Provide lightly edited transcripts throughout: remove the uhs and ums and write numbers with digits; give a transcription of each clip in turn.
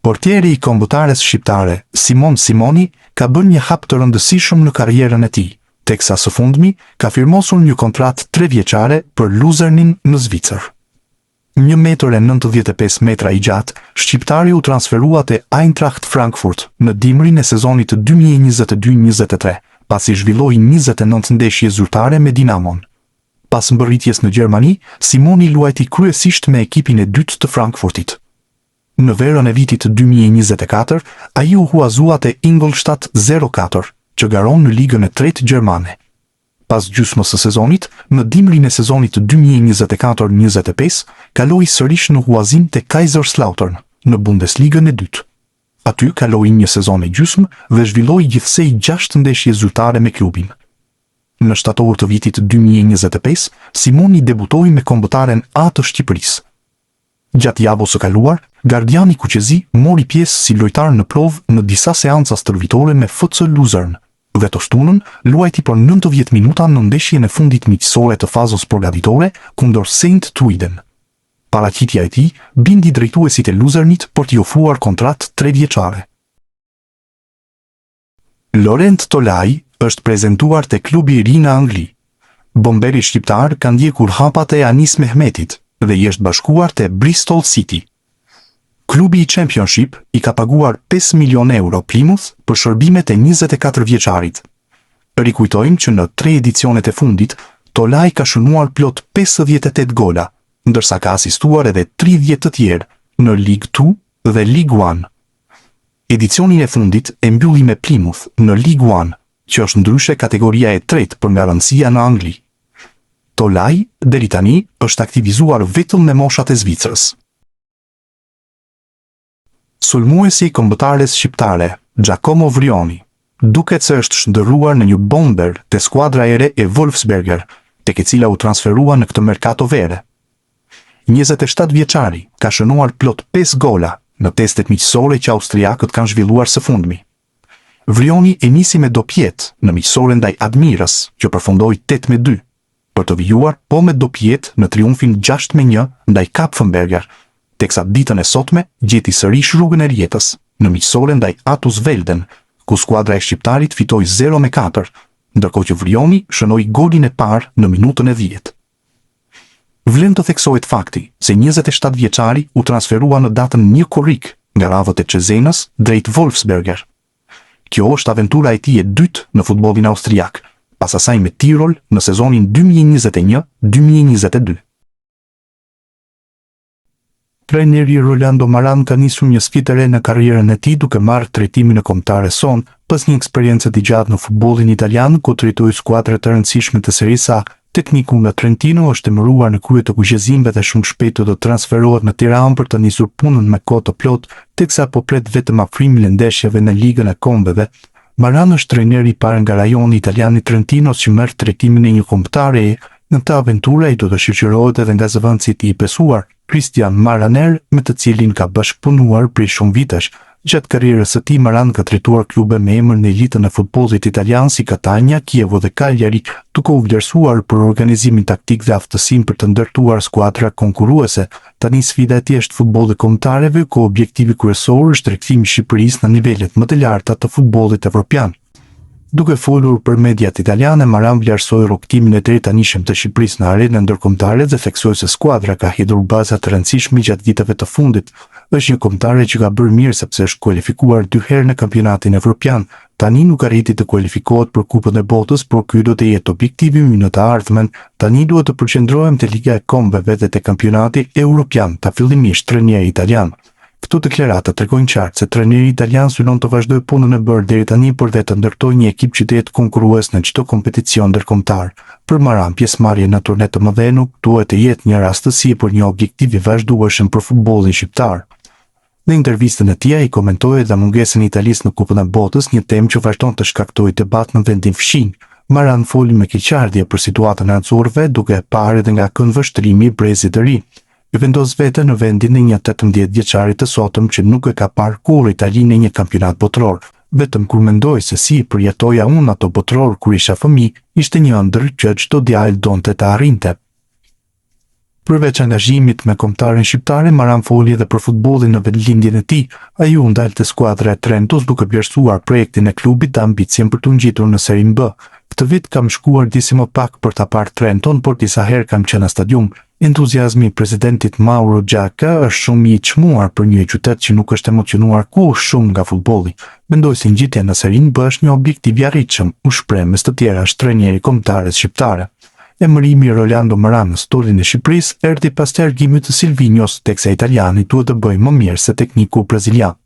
Portieri i kombëtares shqiptare, Simon Simoni, ka bërë një hap të rëndësishëm në karrierën e tij, teksa së fundmi ka firmosur një kontratë trevjeçare për Luzernin në Zvicër. Një metër e 95 metra i gjatë, shqiptari u transferua te Eintracht Frankfurt në dimrin e sezonit 2022-23, pasi zhvilloi 29 ndeshje zyrtare me Dinamon. Pas mbërritjes në Gjermani, Simoni luajti kryesisht me ekipin e dytë të Frankfurtit. Në verën e vitit 2024, ai u huazua te Ingolstadt 04, që garon në ligën e tretë gjermane. Pas gjysmës së sezonit, në dimrin e sezonit 2024-25, kaloi sërish në huazim te Kaiserslautern, në Bundesligën e dytë. Aty kaloi një sezon e gjysmë dhe zhvilloi gjithsej 6 ndeshje zyrtare me klubin. Në shtator të vitit 2025, Simoni debutoi me kombëtaren A të Shqipërisë. Gjatë javës së kaluar, gardiani kuqezi mori pjesë si lojtar në provë në disa seanca stërvitore me FC Luzern dhe të shtunën luajti për 90 minuta në ndeshjen e fundit miqësore të fazës përgatitore kundër Saint Truiden. Paraqitja e tij bindi drejtuesit e Luzernit për t'i ofruar kontratë trevjeçare. Lorent Tolaj është prezentuar te klubi i ri në Angli. Bomberi shqiptar ka ndjekur hapat e Anis Mehmetit dhe i është bashkuar te Bristol City. Klubi i Championship i ka paguar 5 milionë euro Plymouth për shërbimet e 24 vjeçarit. Rikujtojmë që në tre edicionet e fundit, Tolaj ka shënuar plot 58 gola, ndërsa ka asistuar edhe 30 të tjerë në League 2 dhe League 1. Edicionin e fundit e mbylli me Plymouth në League One, që është ndryshe kategoria e tretë për nga rëndësia në Angli. Tolaj, deri tani, është aktivizuar vetëm me moshat e Zvicrës. Sulmuesi i kombëtares shqiptare, Giacomo Vrioni, duket se është shndërruar në një bomber te skuadra e re e Wolfsberger, tek e cila u transferua në këtë merkato vere. 27 vjeçari ka shënuar plot 5 gola në testet miqësore që austriakët kanë zhvilluar së fundmi. Vrioni e nisi me dopietë në miqësore ndaj Admirës, që përfundoi 8-2, për të vijuar po me dopietë në triumfin 6-1 ndaj Kapfenberger, teksa ditën e sotme gjeti sërish rrugën e rrjetës në miqësore ndaj Atus Velden, ku skuadra e shqiptarit fitoi 0-4, ndërkohë që Vrioni shënoi golin e parë në minutën e 10. Vlen të theksohet fakti se 27 vjeçari u transferua në datën 1 korrik nga radhët e Cezenës drejt Wolfsberger. Kjo është aventura e tij e dytë në futbollin austriak, pas asaj me Tirol në sezonin 2021-2022. Trajneri Rolando Maran ka nisur një sfidë të re në karrierën e tij duke marrë drejtimin e kombëtares sonë, pas një eksperience të gjatë në futbollin italian ku drejtoi skuadra të rëndësishme të Serisë A. Tekniku nga Trentino është emëruar në krye të kuqezinjve dhe shumë shpejt do të transferohet në Tiranë për të nisur punën me kohë të plotë, teksa po pret vetëm afrimin e ndeshjeve në Ligën e Kombeve. Maran është trajneri i parë nga rajoni italian i Trentinos që merr drejtimin e një kombëtareje. Në këtë aventurë ai do të shoqërohet edhe nga zëvendësi i tij i besuar, Christian Maraner, me të cilin ka bashkëpunuar prej shumë vitesh. Gjatë karrierës së tij, Maran ka drejtuar klube me emër në elitën e futbollit italian si Catania, Chievo dhe Cagliari, duke u vlerësuar për organizimin taktik dhe aftësinë për të ndërtuar skuadra konkurruese. Tani sfida e tij është futbolli i kombëtareve, ku objektivi kryesor është rikthimi i Shqipërisë në nivelet më të larta të futbollit evropian. Duke folur për mediat italiane, Maran vlerësoi rrugëtimin e deritanishëm të Shqipërisë në arenën ndërkombëtare dhe theksoi se skuadra ka hedhur baza të rëndësishme gjatë viteve të fundit. Është një kombëtare që ka bërë mirë sepse është kualifikuar dy herë në kampionatin evropian. Tani nuk arriti të kualifikohet për Kupën e Botës, por ky do të jetë objektivi ynë në të ardhmen. Tani duhet të përqendrohem te Liga e Kombeve dhe te kampionati europian, tha fillimisht trajneri italian. Këto deklarata tregojnë qartë se trajneri italian synon të vazhdojë punën e bërë deri tani por dhe të ndërtojë një ekip që të jetë konkurrues në çdo kompeticion ndërkombëtar. Për Maran, pjesëmarrja në turne të mëdhenj nuk duhet të jetë një rastësi, por një objektiv i vazhdueshëm për futbollin shqiptar. Në intervistën e tij ai komentoi edhe mungesën e Italisë në Kupën e Botës, një temë që vazhdon të shkaktojë debat në vendin fqinj. Maran foli me keqardhje për situatën e axurrëve, duke e parë edhe nga këndvështrimi i brezit të ri. E vendos veten në vendin e një 18 vjeçari të sotëm që nuk e ka parë kurrë Italinë në një kampionat botëror. Vetëm kur mendoj se si i përjetoja unë ato botërorë kur isha fëmijë, ishte një ëndërr që çdo djalë donte ta arrinte. Përveç angazhimit me kombëtaren shqiptare, Maran foli edhe për futbollin në vendlindjen e tij. Ai u ndal te skuadra e Trentos duke vlerësuar projektin e klubit dhe ambicien për t'u ngjitur në Serinë B. Këtë vit kam shkuar disi më pak për ta parë Trenton, por disa herë kam qenë në stadium. Entuziazmi i presidentit Mauro Giacca është shumë i çmuar për një qytet që nuk është emocionuar kurrë shumë nga futbolli. Mendoj se ngjitja në Serinë B është një objektiv i arritshëm, u shpreh mes të tjerash trajneri i kombëtares shqiptare. Emërimi i Rolando Maran në stolin e Shqipërisë erdhi pas largimit të Silvinjos, teksa italiani duhet të bëjë më mirë se tekniku brazilian.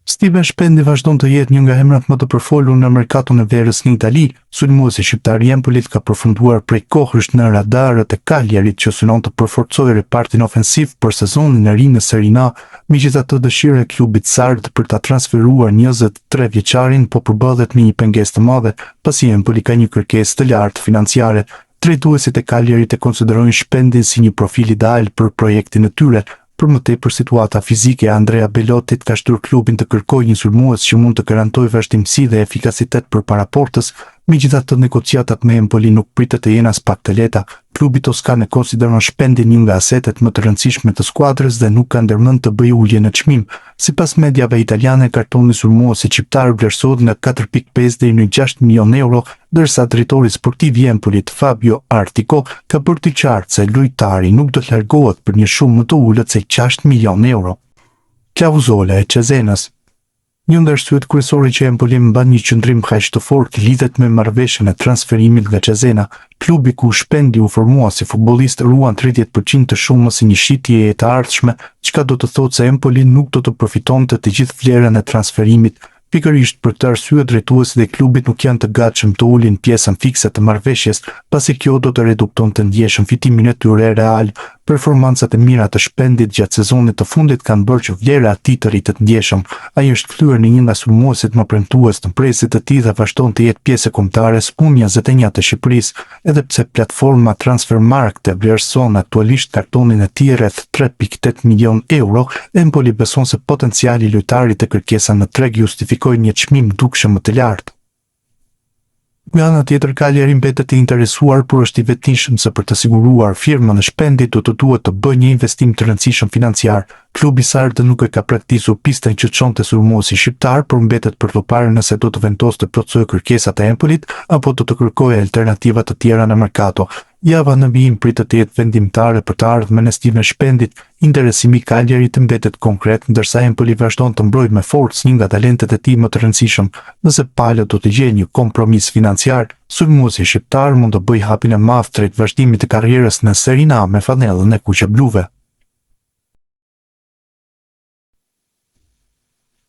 Stiven Shpendi vazhdon të jetë një nga emrat më të përfolur në merkaton e verës në Itali. Sulmuesi shqiptar i Empolit ka përfunduar prej kohësh në radarët e Cagliarit që synon të përforcojë repartin ofensiv për sezonin e ri në Serie A. Megjithatë, dëshira e klubit sard për ta transferuar 23 vjeçarin po përballet me një pengesë të madhe, pasi Empoli ka një kërkesë të lartë financiare. Drejtuesit e Cagliarit e konsiderojnë Shpendin si një profil ideal për projektin e tyre, Për më tepër situata fizike e Andrea Belottit ka shtyrë klubin të kërkojë një sulmues që mund të garantojë vazhdimësi dhe efikasitet përpara portës, megjithatë negociatat me Empolin nuk pritet të jenë aspak të lehta. Klubi toskan e konsideron Shpendin një nga asetet më të rëndësishme të skuadrës dhe nuk ka ndërmend të bëjë ulje në çmim. Sipas mediave italiane, kartoni i sulmuesit shqiptar vlerësohet nga 4.5 deri në 6 milionë euro, ndërsa drejtori sportiv i Empolit, Fabio Artico, ka bërë të qartë se lojtari nuk do të largohet për një shumë më të ulët se 6 milionë euro. Klauzola e Cezenës Një nga arsyet kryesore që Empoli mban një qëndrim kaq të fortë lidhet me marrëveshjen e transferimit nga Cesena. Klubi ku Shpendi u formua si futbollist ruan 30% të shumës së një shitjeje të ardhshme, çka do të thotë se Empoli nuk do të përfitonte të gjithë vlerën e transferimit. Pikërisht për këtë arsye drejtuesit e klubit nuk janë të gatshëm të ulin pjesën fikse të marrëveshjes, pasi kjo do të reduktonte ndjeshëm fitimin e tyre real. Performancat e mira të Shpendit gjatë sezonit të fundit kanë bërë që vlera e tij të rritet ndjeshëm. Ai është kthyer në një nga sulmuesit më premtues në brezit të tij dhe vazhdon të jetë pjesë e kombëtares U21 të Shqipërisë. Edhe pse platforma Transfermarkt e vlerëson aktualisht kartonin e tij rreth 3.8 milionë euro, Empoli beson se potenciali i lojtarit dhe kërkesa në treg justifikojnë një çmim dukshëm më të lartë. Nga ana tjetër, Cagliari mbetet i interesuar, por është i vetëdijshëm se për të siguruar firmën e Shpendit do të duhet të bëjë një investim të rëndësishëm financiar. Klubi sard nuk e ka braktisur pistën që çon te sulmuesi shqiptar, por mbetet për t'u parë nëse do të vendosë të plotësojë kërkesat e Empolit apo do të kërkojë alternativa të tjera në merkato. Java në vijim pritet të jetë vendimtare për të ardhmen e Stiven Shpendit. Interesimi i Cagliarit mbetet konkret, ndërsa Empoli vazhdon të mbrojë me forcë një nga talentet e tij më të rëndësishëm. Nëse palët do të gjejnë një kompromis financiar, sulmuesi shqiptar mund të bëjë hapin e madh drejt vazhdimit të karrierës në Serie A me fanellën e kuqebluve.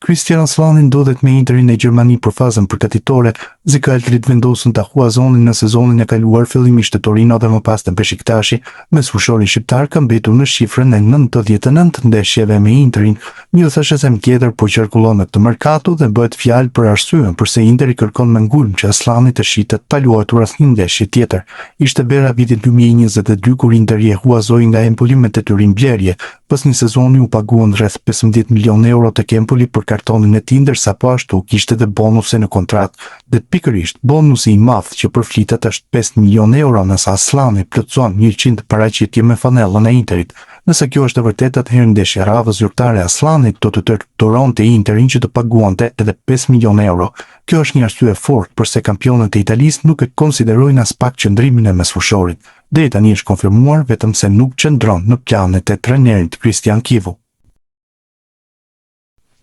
Kristjan Asllani ndodhet me Interin në Gjermani për fazën përgatitore. Zikaltrit vendosën ta huazonin në sezonin e kaluar fillimisht te Torino dhe më pas te Beshiktashi. Mesfushori shqiptar ka mbetur në shifrën e 99 ndeshjeve me Interin. Një thashethem tjetër po qarkullon në këtë merkato dhe bëhet fjalë për arsyen përse Interi kërkon me ngulm që Asllani të shitet pa luajtur asnjë ndeshje tjetër. Ishte vera e vitit 2022 kur Interi e huazoi nga Empoli me detyrim blerje. Pas një sezoni u paguan rreth 15 milionë euro tek Empoli për kartonin e tij, ndërsa po ashtu kishte dhe bonuse në kontratë. Dhe pikërisht bonusi i madh që përflitet është 5 milionë euro nëse Asllani plotëson 100 paraqitje me fanellën e Interit. Nëse kjo është e vërtetë, atëherë ndeshja e radhës zyrtare e Asllanit do të detyronte Interin që të paguante edhe 5 milionë euro. Kjo është një arsye e fortë përse kampionët e Italisë nuk e konsiderojnë aspak qëndrimin e mesfushorit. Deri tani është konfirmuar vetëm se nuk qëndron në planet e trajnerit Cristian Chivu.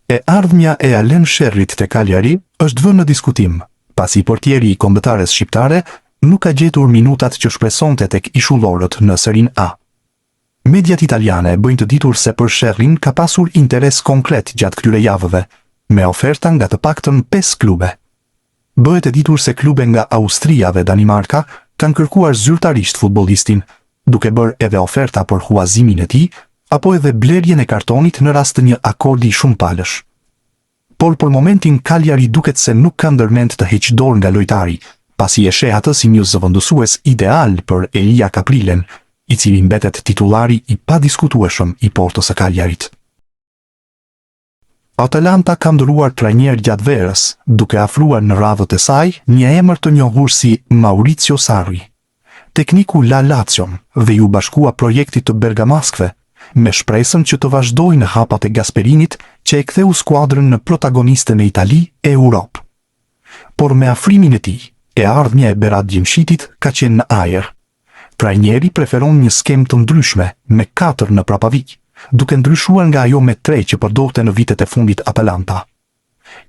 E ardhmja e Alen Sherrit te Cagliari është vënë në diskutim, pasi portieri i kombëtares shqiptare nuk ka gjetur minutat që shpresonte tek ishullorët në Serinë A. Mediat italiane bëjnë të ditur se për Sherrin ka pasur interes konkret gjatë këtyre javëve, me oferta nga të paktën pesë klube. Bëhet e ditur se klube nga Austria dhe Danimarka kanë kërkuar zyrtarisht futbollistin, duke bërë edhe oferta për huazimin e tij, apo edhe blerjen e kartonit në rast të një akordi shumëpalësh. Por për momentin Cagliari duket se nuk ka ndërmend të heqë dorë nga lojtari, pasi e sheh atë si një zëvendësues ideal për Elia Caprilen, i cili mbetet titullari i padiskutueshëm i portës së Cagliarit. Atalanta ka ndërruar trajner gjatë verës, duke afruar në radhët e saj një emër të njohur si Maurizio Sarri. Tekniku la Lazion dhe iu bashkua projektit të bergamaskëve, me shpresën që të vazhdojë në hapat e Gasperinit që e ktheu skuadrën në protagoniste në Itali e Europë. Por me afrimin e tij, e ardhmja e Berat Gjimshitit ka qenë në ajër. Trajneri preferon një skemë të ndryshme, me katër në prapavijë, duke ndryshuar nga ajo me tre që përdorte në vitet e fundit Atalanta.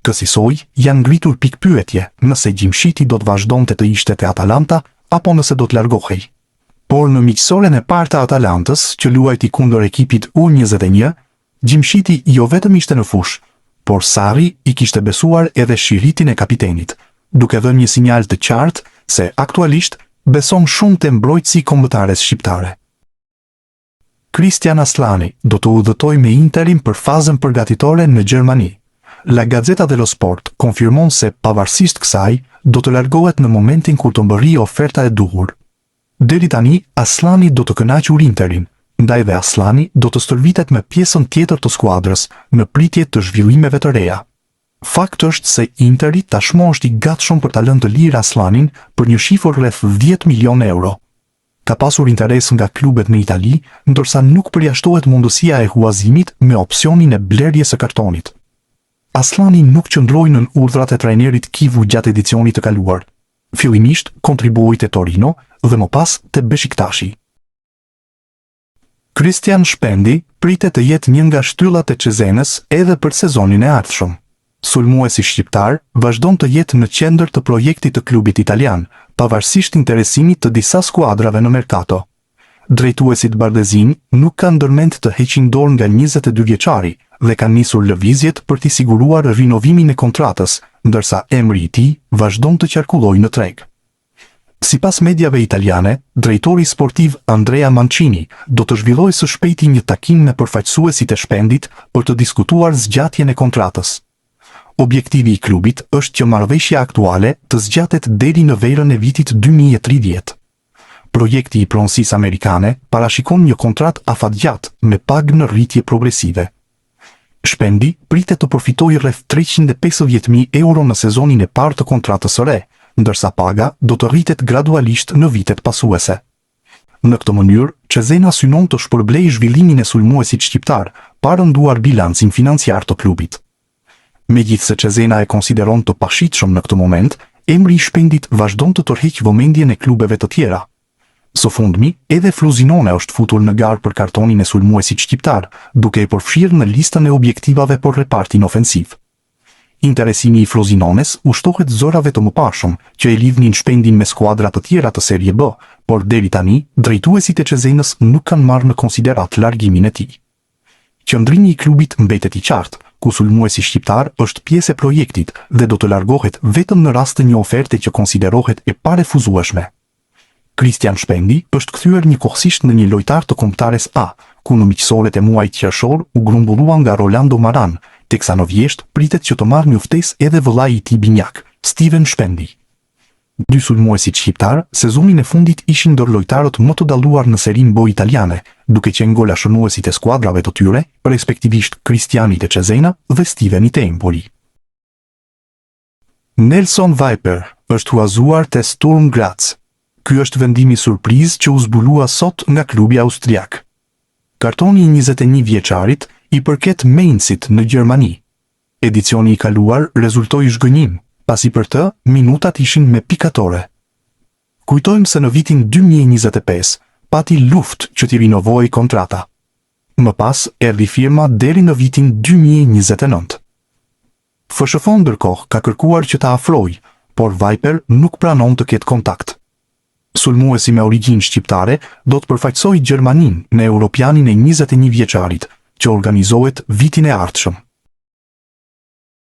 Kësisoj, janë ngritur pikëpyetje nëse Gjimshiti do të vazhdonte të ishte te Atalanta apo nëse do të largohej. Por në miqësoren e parë të Atalantës, që luajti kundër ekipit U 21, Gjimshiti jo vetëm ishte në fushë, por Sarri i kishte besuar edhe shiritin e kapitenit, duke dhënë një sinjal të qartë se aktualisht beson shumë te mbrojtësi i kombëtares shqiptare. Kristjan Asllani do të udhëtojë me Interin për fazën përgatitore në Gjermani. La Gazzetta dello Sport konfirmon se pavarësisht kësaj, do të largohet në momentin kur të mbërrijë oferta e duhur. Deri tani, Asllani do të kënaqur Interin, ndaj dhe Asllani do të stërvitet me pjesën tjetër të skuadrës në pritje të zhvillimeve të reja. Fakt është se Interi tashmë është i gatshëm për ta lënë të lirë Asllanin për një shifër rreth 10 milionë euro. Ka pasur interes nga klubet në Itali, ndërsa nuk përjashtohet mundësia e huazimit me opsionin e blerjes së kartonit. Asllani nuk qëndroi nën urdhrat e trajnerit Kivu gjatë edicionit të kaluar. Fillimisht kontribuoi te Torino dhe më pas te Beshiktashi. Kristian Shpendi pritet të jetë një nga shtyllat e Çezenës edhe për sezonin e ardhshëm. Sulmuesi shqiptar vazhdon të jetë në qendër të projektit të klubit italian, pavarësisht interesimit të disa skuadrave në merkato. Drejtuesit bardhezinj nuk kanë ndërmend të heqin dorë nga 22 vjeçari dhe kanë nisur lëvizjet për t'i siguruar rinovimin e kontratës, ndërsa emri i tij vazhdon të qarkullojë në treg. Sipas mediave italiane, drejtori sportiv Andrea Mancini do të zhvillojë së shpejti një takim me përfaqësuesit e Shpendit për të diskutuar zgjatjen e kontratës. Objektivi i klubit është që marrëveshja aktuale të zgjatet deri në verën e vitit 2030. Projekti i pronësisë amerikane parashikon një kontratë afatgjatë me pagë në rritje progresive. Shpendi pritet të përfitojë rreth 350.000 euro në sezonin e parë të kontratës së re, ndërsa paga do të rritet gradualisht në vitet pasuese. Në këtë mënyrë, Cesena synon të shpërblejë zhvillimin e sulmuesit shqiptar, pa rënduar bilancin financiar të klubit. Megjithëse Cesena e konsideron të pashitshëm në këtë moment, emri i Shpendit vazhdon të tërheqë vëmendjen e klubeve të tjera. Së fundmi, edhe Frosinone është futur në garë për kartonin e sulmuesit shqiptar, duke e përfshirë në listën e objektivave për repartin ofensiv. Interesimi i Frosinones u shtohet zërave të mëparshëm, që e lidhnin Shpendin me skuadra të tjera të Serie B, por deri tani, drejtuesit e Cesenës nuk kanë marrë në konsideratë largimin e tij. Qëndrimi i klubit mbetet i qartë, ku sulmuesi shqiptar është pjesë e projektit dhe do të largohet vetëm në rast të një oferte që konsiderohet e parefuzueshme. Kristian Shpendi është kthyer njëkohësisht në një lojtar të Kombëtares A, ku në miqësoret e muajit qershor u grumbullua nga Rolando Maran, teksa në vjeshtë pritet që të marrë një ftesë edhe vëllai i tij binjak, Stiven Shpendi. Dy sulmuesit shqiptarë sezonin e fundit ishin ndër lojtarët më të dalluar në Serinë B italiane, duke qenë golashënuesit e skuadrave të tyre, respektivisht Kristiani te Cesena dhe Stiveni te Empoli. Nelson Weiper është huazuar te Sturm Graz. Ky është vendimi surprizë që u zbulua sot nga klubi austriak. Kartoni i 21 vjeçarit i përket Mainzit në Gjermani. Edicioni i kaluar rezultoi zhgënjim, pasi për të minutat ishin me pikatore. Kujtojmë se në vitin 2025 pati luftë që t'i rinovohej kontrata. Më pas erdhi firma deri në vitin 2029. FSHF ndërkohë ka kërkuar që ta afrojë, por Weiper nuk pranon të ketë kontakt. Sulmuesi me origjinë shqiptare do të përfaqësojë Gjermaninë në Europianin e 21 vjeçarit, që organizohet vitin e ardhshëm.